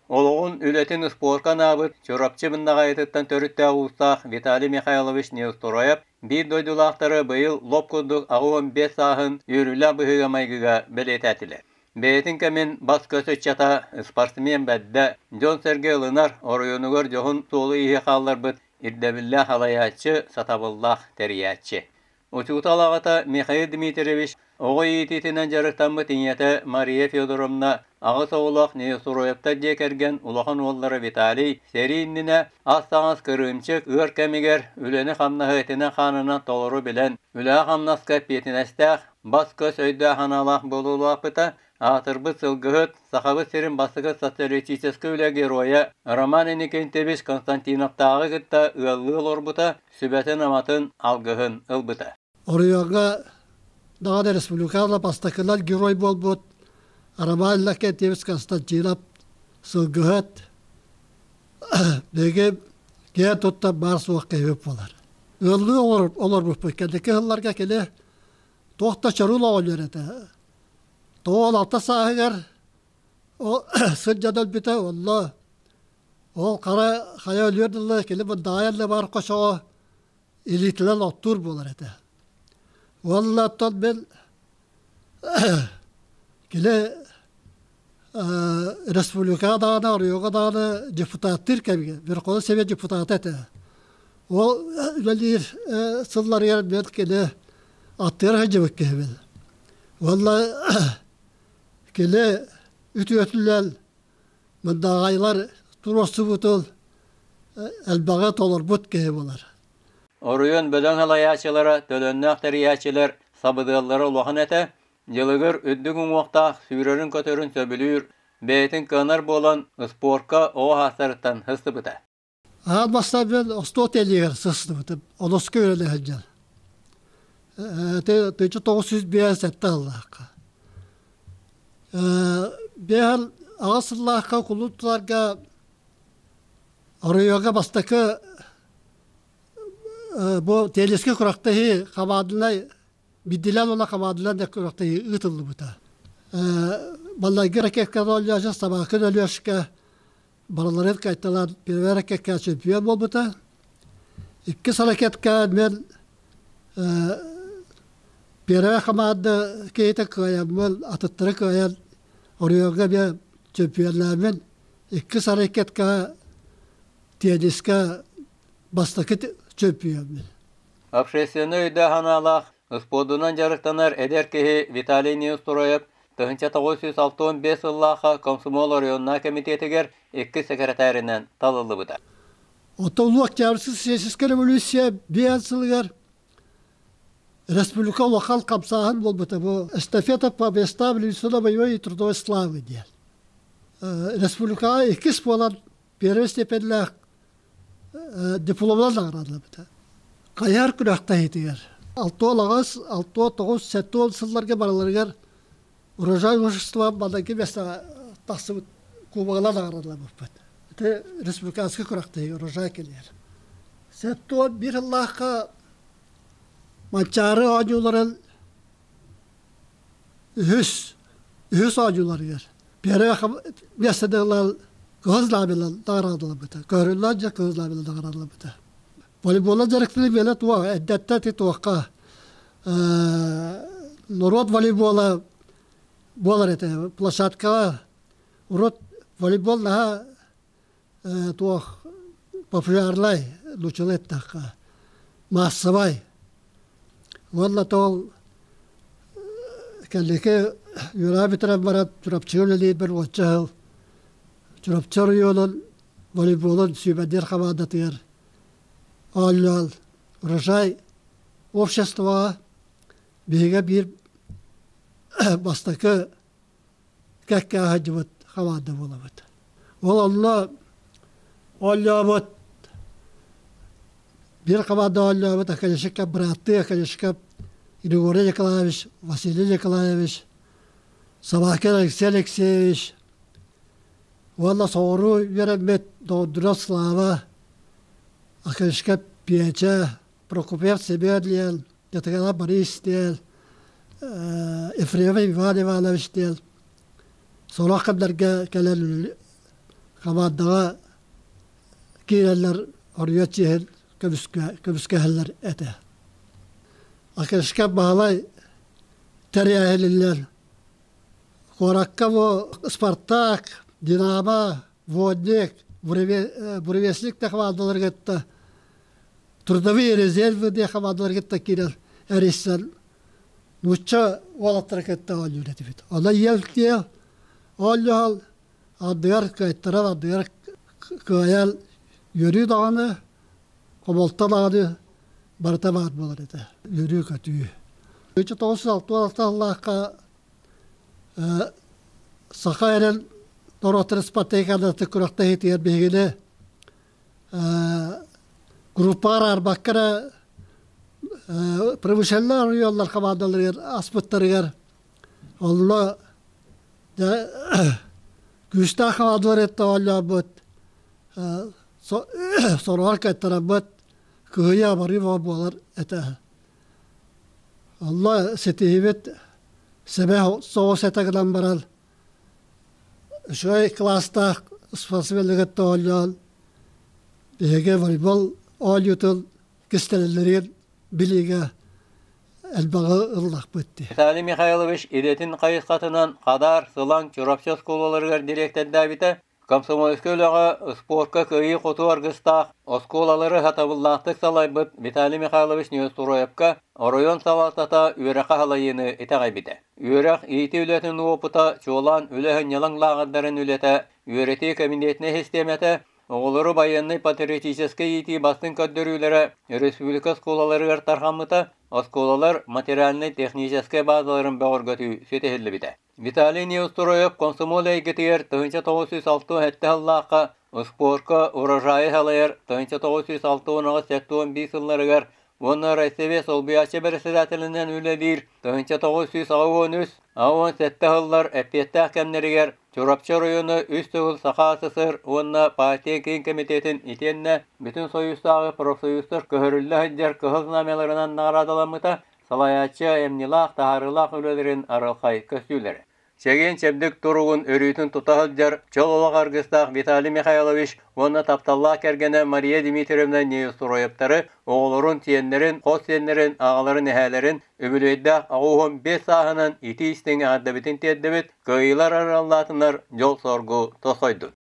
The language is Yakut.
Олоҕун үлэтин успуорка анаабыт Чурапчы Мындаҕайытыттан төрүттээх уустаах Виталий Михайлович Неустроев биир дойдулаахтара быйыл лоп курдук 85 сааһын үөрүүлээх быһыыга-майгыга бэлиэтээтилэр. Бэйэтин кэмин бас-көс ыччата, спортсмен бэрдэ, дьон-сэргэ ылынар, оройуонугар дьоһун суолу-ииһи хаалларбыт ирдэбиллээх салайааччы, сатабыллаах тэрийээччи. Учуутал аҕата Михаил Дмитриевич оҕо иитиитинэн дьарыктаммыт ийэтэ Мария Федоровна аҕыс оҕолоох Неустроевтар дьиэ кэргэн улахан уоллара Виталий сэрии иннинэ ас-таҥас кырыымчык ыар кэмигэр үлэни-хамнаһы этинэн-хаанынан толору билэн, үлэҕэ-хамнаска эппиэтинэстээх, бас-көс өйдөөх-санаалаах буолуулаахпыта, аатырбыт сылгыһыт, Сахабыт сирин бастакы социалистическай үлэ геройа Роман Иннокентьевич Константиновтааҕы кытта ыаллыы олорбута, сүбэтин-аматын, алгыһын ылбыта. Оройуоҥҥа даҕаны республикаҕа бастакынан герой буолбут Роман Иннокентьевич Константинов сылгыһыт биһиги киэн туттар баар-суох киһибит буолар. Ыаллыы олорбуппут кэнники сылларга кини туох да чорул оҕонньор этэ. Тоҕо алта сааһыгар сылдьан өлбүтэ онно ол хара хайа өлүөр дылы кини бындаҕай да баар хочоҕо илиитинэн оттуур буолар этэ. Уонна оттон мин кини республикаҕа даҕаны, оройуоҥҥа даҕаны депутаттыыр кэмигэр, Верховный Совет депутата этэ. Ол үлэлиир сылларыгар мен кини аттыгар сылдьыбыт киһибин. Уонна кини үтүөтүлэн мындааҕайлар туруорсубутун элбэҕи толорбут киһи буолар. Оройуон бөдөҥ салайааччылара, төлөннөөх тэрийээччилэр сабыдыаллара улахан этэ. Дьылыгыр үрдүк уҥуохтаах, сүүрэрин-көтөрүн сөбүлүүр, бэйэтин кыанар буолан, спорка оҕо саастарыттан сыстыбыта. Аан бастаан мен остуол тэлиэгэр сыстыбытым. Олоско үөрэнэ сылдьан. Тыынча 957 сыллаахха. Биэһэн аҕыс сыллаахха кулууп тутарга оройуоҥҥа бастакы бу теннискэ күрэхтэһии хамаандынай Бидилэн уонна хамаандалар да күрэхтэһии ыытыллыбыта. Баллайгы ракетка Өлүөшэ, Собакин Өлүөшкэ барыларын кайталаан первый ракетка чемпион буолбута. Иккис ракетка мен первая хамаанда киһитэ кыайаммын, атыттары кыайан оройуоҥҥа эмиэ чемпионнааммын иккис ракетка теннискэ бастакы чемпиоммун. Общественнай өйдөөх-санаалаах, успуордунан дьарыктанар эдэр киһи Виталий Неустроев 1965 сыллаахха Комсомол оройуоннаах кэмитиэтигэр иккис сэкирэтээринэн талыллыбыта. Оттон Улуу Октябрьскай социалистическай революция биэс сылыгар республика улахан хамсааһын буолбута. Бу эстафета по местам революционной боевой и трудовой славы диэн. Республикаҕа иккис буолан первой степеннээх дипломунан наҕараадалабыта. Хайыһар күрэхтэһиитигэр 6-8, 6-9, 7 сылларга барыларыгар урожай общество маҥнайгы миэстэҕэ тахсыбыт кубогынан наҕараадалабыппыт. Ити республиканскай күрэхтэһии урожай кэлиэр. 71 сыллаахха Манчаары оонньууларын үһүс үһүс оонньууларыгар первый миэстэни ылан кыһыл знамялар наҕараадалабыта. Көһөрүллэн дьэ кыһыл знамялар наҕараадалабыта. Волейболла дьарыктаныы биэлэ туох эрдэттэн ити туохха норуот волейбола буолар этэ. Площадкаҕа урут волейбол наһаа туох популярнай нууччалыы эттэххэ маассабай уонна тоол кэнники үөрэҕи бүтэрэн баран Чурапчыга үлэлиирбэр уонча сыл Чурапчы оройуонун волейболун сүүмэрдиир хамаандатыгар оонньоон урожай обществоҕа биһигэ биир бастакы кэккэ сылдьыбыт хамаанда буолабыт. Ол онно оонньообут биир хамаанда оонньообут Акадешка бырааттыы Акадешка Григорий Николаевич, Василий Николаевич, Собакин Алексей Алексеевич уонна соҕуруу үөрэммит Доҕордуров Слава, Акадешка Петя, Прокопьев Семен диэн Татьяна Борис диэн, Ефремов Иван Иванович диэн сорох кэмнэргэ кэлэн Хамаандаҕа киирэллэр оруйа чиэһин көмүскэһэллэр этэ. Акешка Баһылай тэрээһиниллэр куоракка бу Спартак, Динамо, Водник, Буревестник да хамаандалары кытта трудовые резервы диэн хамаандалары кытта киирэн эрийсэн нуучча уолаттары кытта оонньуур этибит. Онно иэл-тиэл оонньоһол ардыгар кыайтарар, ардыгар кыайар үөрүү даҕаны, хомолто даҕаны барыта баар буолар этэ. Үөрүү-көтүү. 1966 сыллаахха Саха эрэл норуоттар спартакиадатын күрэхтэһиитигэр биһигини группаҕа араарбакка эрэ промышленнай оройуоннар хамаандаларыгар аспыттарыгар онно дьэ күүстээх хамаандалар этэ оонньообут сороҕор кыаттарабыт кыһыйа-абарыы буолар этэ. Онно ситиһибит сэмэ соҕус этэ гынан баран үчүгэй кылаастаах спортсмены кытта оонньоон биһиги волейбол оонньуутун кистэлэлэрин билиигэ элбэҕи ыллахпыт дии. Виталий Михайлович идэтин хайысхатынан Хадаар, Сылаҥ, Чурапчы оскуолаларыгар дириэктэрдээбитэ. Комсомольскай үлэҕэ спорка кыайыы-хотуу аргыстаах оскуолалары сатабыллаахтык салайбыт Виталий Михайлович Неустроевка оройуон салалтата үөрэххэ халайыыны итэҕэйбитэ. Үөрэх, иитии үлэтин уопута, чуолаан үлэ сынньалаҥ лааҕырдарын үлэтэ, үөрэтии кабинетнай систиэмэтэ, оҕолору байыаннай-патриотическай иитии бастыҥ көрдөрүүлэрэ республика оскуолаларыгар тарҕаммыта, оскуолалар материальнай-техническэй базаларын бөҕөргөтүү ситиһиллибитэ. Виталий Неустроев комсомол эйгэтигэр 1967 сыллаахха спорка урожайы салайар 1968-71 сылларыгар уонна Россия солбуйааччы бэрэссэдээтэлинэн үлэлиир 1983-87 сыллар эппиэттээх кэмнэригэр Чурапчы оройуона үс төгүл Саха СССР уонна партия Киин Кэмитиэтин итиэннэ Бүтүн Союзтааҕы профсоюзтар көһөрүллэ сылдьар кыһыл знамяларынан наҕараадаламмыта, салайааччы айымньылаах, таһаарыылаах үлэлэрин арылхай көстүүлэрэ. Чэгиэн-чэбдик туругун өрүүтүн тута сылдьар чөл олох аргыстаах Виталий Михайлович уонна тапталлаах кэргэнэ Мария Дмитриевна Неустроевтары оҕолорун, сиэннэрин, хос сиэннэрин, аҕаларын, эһээлэрин үбүлүөйдээх 85 сааһынан итии-истиҥ эҕэрдэбитин тиэрдэбит, кыайыылар арыаллаатыннар, дьол-соргу тосхойдун!